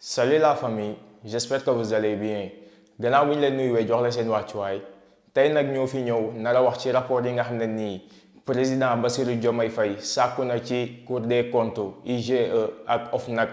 Salut la famille, j'espère que vous allez bien. Gannaaw bu ñu leen nuyuwee jox la seen wàccuwaay tey nag ñoo fi ñëw nara wax ci rapport yi nga xam ne nii président Bassirou Diomaye Faye sàkku na ci Cour des comptes IGE ak OFNAC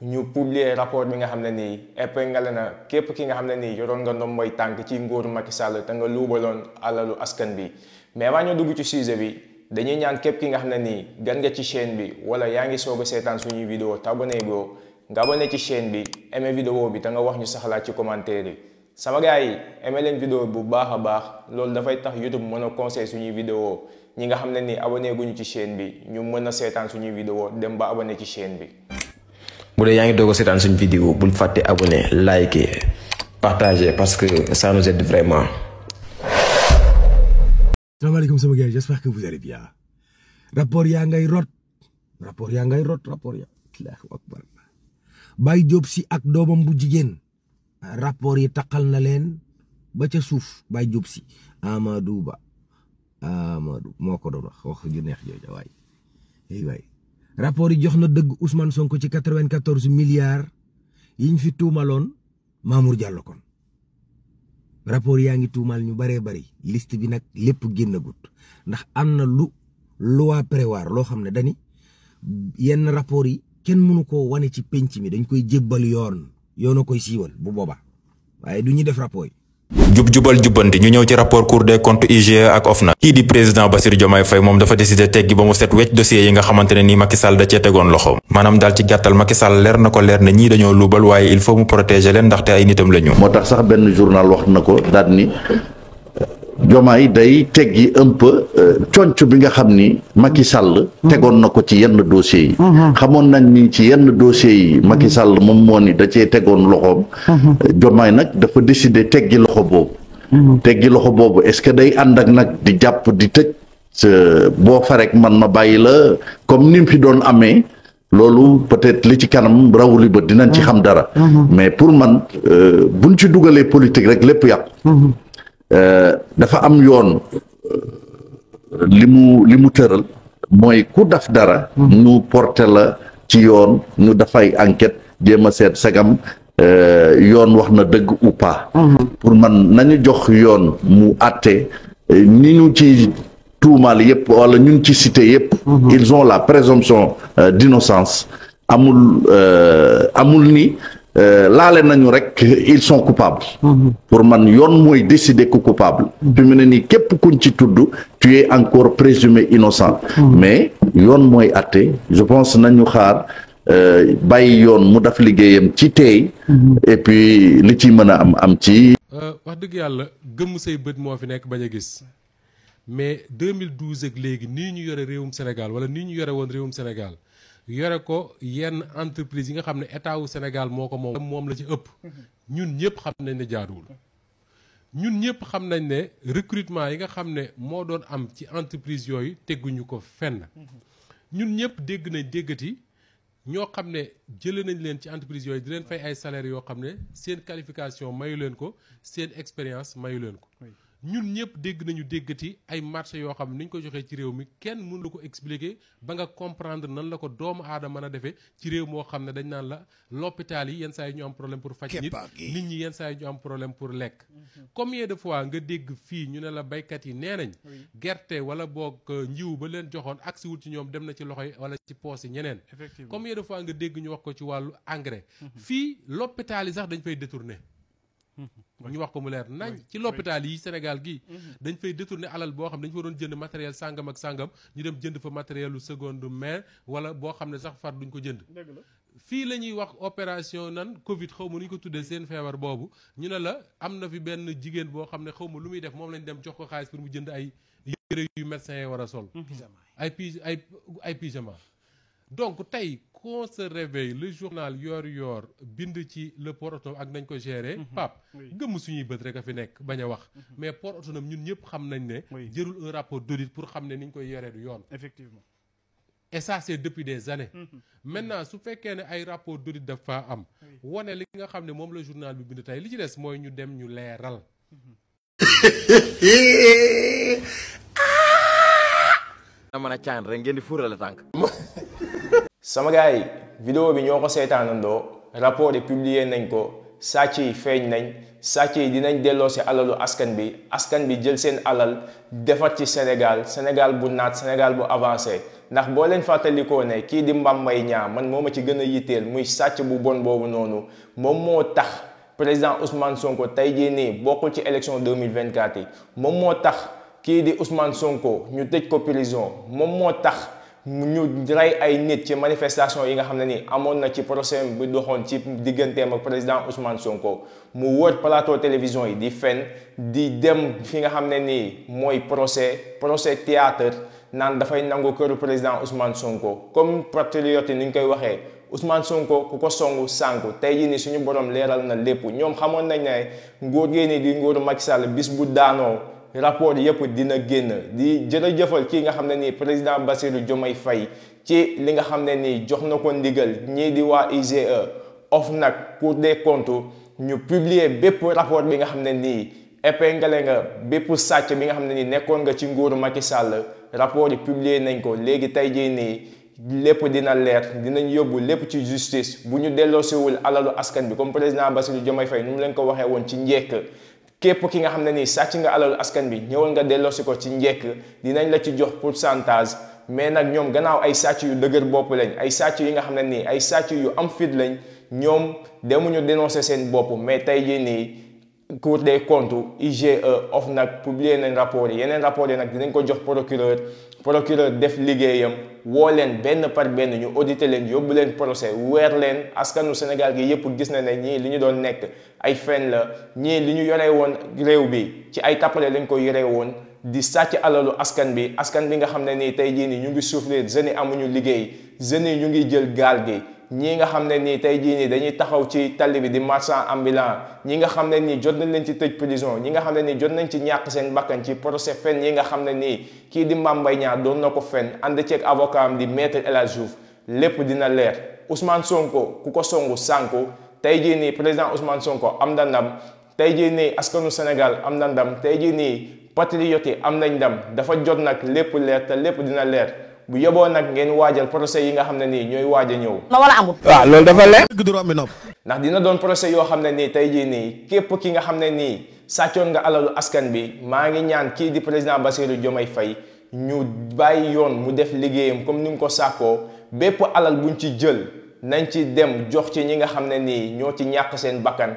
ñu publier rapport bi nga xam ne nii épinglé na képp ki nga xam ne nii yoroon nga ndomboy tànk ci nguuru Macky Sall te nga luubaloon alalu askan bi. mais avant ñu dugg ci sujet bi dañuy ñaan képp ki nga xam ne nii gan nga ci chaîne bi wala yaa ngi soog a seetaan suñuy vidéo te abonné boo nga abonné ci chaîne bi aimé vidéo bi te nga wax ñu saxalaat ci commentaire yi. sama gars yi aimé leen vidéo bu baax a baax loolu dafay tax YouTube mën a conseil suñuy vidéo ñi nga xam ne ni abonné guñu ci chaîne bi ñu mën a seetaan suñuy vidéo dem ba abonné ci chaîne bi. bu dee yaa ngi doog a seetaan suñu vidéo bul fàtte abonné liker partager parce que ça nous aide vraiment. Salam alaikum sama gars, j'espère que vous allez bien. Rapport yaa ngay rot rapport ya Allahu akbar. Baye Diop si ak doomam bu jigéen rapport yi taqal na leen ba ca suuf. Baye Diop si Amadou moo ko doon wax ju neex jooja waay rapport yi jox na dëgg Ousmane Sonko ci 94 milliards yiñ fi tuumaloon Mamour Diallo kon rapport yaa ngi tuumal ñu baree bari liste bi nag lépp génnagut ndax am na lu loi prévoir loo xam ne dani yenn rapport yi kenn mënu ko wane ci penc mi dañ koy jébbal yoon koy siiwal bu boobaa waaye du ñu def rapport yi. jubal jubbanti ñu ñëw ci rapport Cour des comptes IGE ak OFNAC kii di président Bassirou Diomaye Faye moom dafa décidé teggi ba mu set wecc dossier yi nga xamante ne nii Macky Sall da cee tegoon loxo maanaam daal ci gàttal Macky Sall leer na ko leer ne ñii dañoo luubal waaye il faut mu protéger leen ndaxte ay nitam la ñu. moo tax sax benn journal wax na ko daal ni Diomaye day teggi un peu conc bi nga xam ni Macky Sall tegoon na ko ci yenn dossiers yi xamoon nañ ni ci yenn dossiers yi Macky Sall moom moo ni da cee tegoon loxoom Diomaye nag dafa décider teggi loxo boobu est-ce que day ànd ak nag di jàpp di tëj boo fa rek man ma bàyyi la comme ni mu fi doon amee loolu peut-être li ci kanam rawuli ba dinañ ci xam dara mais pour man buñ ci dugalee politique rek lépp yàqu dafa am yoon li mu tëral mooy ku def dara ñu porter la ci yoon ñu dafay enquête jéem a seet sagam yoon wax na dëgg ou pas pour man nañu jox yoon mu àtte ni ñu ci tuumaal yëpp wala ñun ci cité yëpp ils ont la présomption d'innocence amul ni laale nañu rek ils sont coupables pour man yoon mooy décider ku coupable fi mu ne nii képp kuñ ci tudd tu es encore présumé innocent mais yoon mooy atte je pense nañu xaar bàyyi yoon mu def liggéeyam ci tey et puis li ci mën a am ci wax dëgg yàlla gëmm say bët moo fi nekk bañ a gis mais 2012 ak léegi nii ñu yore réewum Sénégal wala nii ñu yore woon réewum Sénégal yore ko yenn entreprise yi nga xam ne état wu Sénégal moo ko moom la ci ëpp ñun ñëpp xam nañ ne jaaduwul ñun ñëpp xam nañ ne recrutement yi nga xam ne moo doon am ci entreprise yooyu tegguñu ko fenn ñun ñëpp dégg nañ déggati ñoo xam ne jëlee nañ leen ci entreprise yooyu di leen fay ay salaires yoo xam ne seen qualification mayu leen ko seen expérience mayu leen ko ñun ñëpp dégg nañu déggati ay marché yoo xam ne ni ñu ko joxee ci réew mi kenn mënu la ko expliquer ba nga comprendre nan la ko doomu aadama mën a defee ci réew moo xam ne dañ naan la l'hôpital yi yenn saa yi ñu am problème pour faj nit ñi yenn saa yi ñu am problème pour lekk combien de fois nga dégg fii ñu ne la baykat yi nee nañ gerte wala boog njiw ba leen joxoon agsi wul ci ñoom dem na ci loxo yi wala ci poos yi ñeneen combien de fois nga dégg ñu wax ko ci wàllu engrais fii l'hôpital yi sax dañ fay détourner ñu wax ko mu leer nañ ci l'hôpital yi Sénégal gii dañ fay détourner alal boo xam ne dañ fa doon jënd matériel sàngam ak sàngam ñu dem jënd fa matériel lu seconde main wala boo xam ne sax far duñ ko jënd fii la ñuy wax opération nan Covid xaw ma nu ñu ko tuddee seen feebar boobu ñu ne la am na fi benn jigéen boo xam ne xaw ma lu muy def moom lañ dem jox ko xaalis pour mu jënd ay yére yu médecin yi war a sol ay pyjama donc tey qu'on se réveille le journal yor bind ci le port autonome ak nañ ko gérer Pape gëmm suñuy bët rek a fi nekk bañ a wax mais port autonome ñun ñëpp xam nañ ne jërul un rapport d'audit pour xam ne ni ñu koy yoree du yoon effectivement et ça c'est depuis des années maintenant su fekkee ne ay rapport d'audit dafa am wane li nga xam ne moom la journal bi bind tey li ci des mooy ñu dem ñu leeral na mën a caan rek ngeen di fuurale tànk sama gars yi vidéo bi ñoo ko seetaanandoo rapport yi publier nañ ko sàcc yi feeñ nañ sàcc yi dinañ delloo si alalu askan bi jël seen alal defar ci Sénégal bu naat Sénégal bu avancé ndax boo leen fàttalikoo ne kii di Mame Mbaye Niang man moo ma ci gën a yitteel muy sàcc bu bon boobu noonu moom moo tax président Ousmane Sonko tey jii nii bokkul ci élection 2024 yi moom moo tax kii di Ousmane Sonko ñu tëj ko prison moom moo tax ñu rey ay nit ci manifestation yi nga xam ne nii amoon na ci procès bi doxoon ci digganteem ak président Ousmane Sonko mu wër plateau télévision yi di fen di dem fi nga xam ne nii mooy procès théâtre naan dafay nangu këru président Ousmane Sonko comme patriote ni ñu koy waxee Ousmane Sonko ku ko songu sànku tey jii nii suñu borom leeral na lépp ñoom xamoon nañ ne nguur gi nii di nguuru Macky Sall bis bu daanoo rapport yëpp dina génn di jërëjëfal kii nga xam ne nii président Bassirou Diomaye Faye ci li nga xam ne nii jox na ko ndigal ñii di waa IGE OFNAC Cour des comptes ñu publier bépp rapport bi nga xam ne nii épinglé nga bépp sàcc bi nga xam ne nii nekkoon nga ci nguuru Macky Sall rapport yi publier nañ ko léegi tey jii nii lépp dina leer dinañ yóbbu lépp ci justice bu ñu delloosiwul alalu askan bi comme président Bassirou Diomaye Faye nu mu leen ko waxee woon ci njëkk képp ki nga xam ne nii sàcc nga alalu askan bi ñëwal nga delloosi ko ci njëkk dinañ la ci jox pourcentage mais nag ñoom gannaaw ay sàcc yu dëgër bopp lañ ay sàcc yi nga xam ne nii ay sàcc yu am fit lañ ñoom demuñu dénoncer seen bopp mais tey jii nii Cour des comptes IGE OFNAC publier nañ rapport yi yeneen rapport yi nag dinañ ko jox procureur def liggéeyam woo leen benn par benn ñu auditer leen yóbbu leen procès weer leen askanu Sénégal gi yépp gis na ne ñii li ñu doon nekk ay fen la ñii li ñu yore woon réew bi ci ay tappale lañ ko yore woon di sàcc alalu askan bi nga xam ne nii tey jii nii ñu ngi souffrir jeunes yi amuñu liggéey jeunes yi ñu ngi jël gaal gi ñii nga xam ne nii tey jii nii dañuy taxaw ci tali bi di marchand ambulant ñi nga xam ne nii jot nañ leen ci tëj prison ñi nga xam ne nii jot nañ ci ñàkk seen bakkan ci procès fen yi nga xam ne nii kii di Mame Mbaye Niang doon na ko fen ànd ceeg avocat am di maître El Hadji Diouf lépp dina leer Ousmane Sonko ku ko songu sànku tey jii nii président Ousmane Sonko am na ndam tey jii nii askanu Sénégal am na ndam tey jii nii patriote yi am nañ ndam dafa jot nag lépp leer te lépp dina leer bu yeboo nag ngeen waajal procès yi nga xam ne nii ñooy waaj a ñëw. na wala amul. waaw loolu dafa leer. ndax dina doon procès yoo xam ne nii tey jii nii képp ki nga xam ne nii sàccoon nga alalu askan bi maa ngi ñaan kii di président Bassirou Diomaye Faye ñu bàyyi yoon mu def liggéeyam comme ni mu ko sàkkoo bépp alal buñ ci jël nañ ci dem jox ci ñi nga xam ne nii ñoo ci ñàkk seen bakkan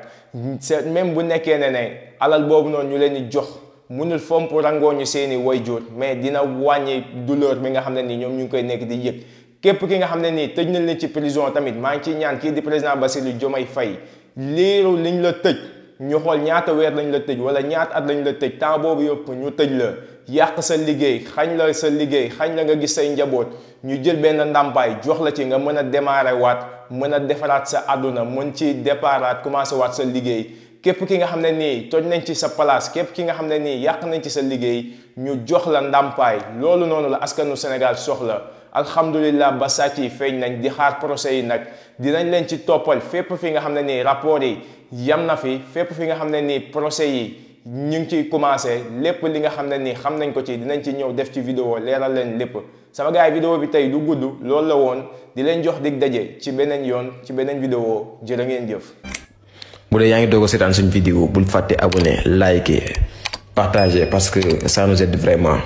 même bu nekkee ne alal boobu noonu ñu leen di jox. munul fomp rangooñu seeni wayjur mais dina wàññi douleur bi nga xam ne nii ñoom ñu ngi koy nekk di yëg képp ki nga xam ne nii tëj nañ leen ci prison tamit maa ngi ciy ñaan kii di président Bassirou Diomaye Faye liiru liñ la tëj ñu xool ñaata weer lañ la tëj wala ñaata at lañ la tëj temps boobu yëpp ñu tëj la yàq sa liggéey xañ la nga gis say njaboot ñu jël benn ndàmpaay jox la ci nga mën a démarrer waat mën a defaraat sa àdduna mën ci déparaat commencé waat sa liggéey képp ki nga xam ne nii toj nañ ci sa place képp ki nga xam ne nii yàq nañ ci sa liggéey ñu jox la ndàmpaay loolu noonu la askanu Sénégal soxla alhamdulilah ba sàcc yi feeñ nañ di xaar procès yi nag dinañ leen ci toppal fépp fi nga xam ne nii rapport yi yam na fi fépp fi nga xam ne nii procès yi ñu ngi ciy commencé lépp li nga xam ne nii xam nañ ko ci dinañ ci ñëw def ci vidéo leeral leen lépp sama gars yi vidéo bi tey du gudd loolu la woon di leen jox dig daje ci beneen yoon ci beneen vidéo jërë ngeen jëf. bu dee yaa ngi doog a seetaan suñu vidéo bul fàtte abonné liker partager parce que ça nous aide vraiment.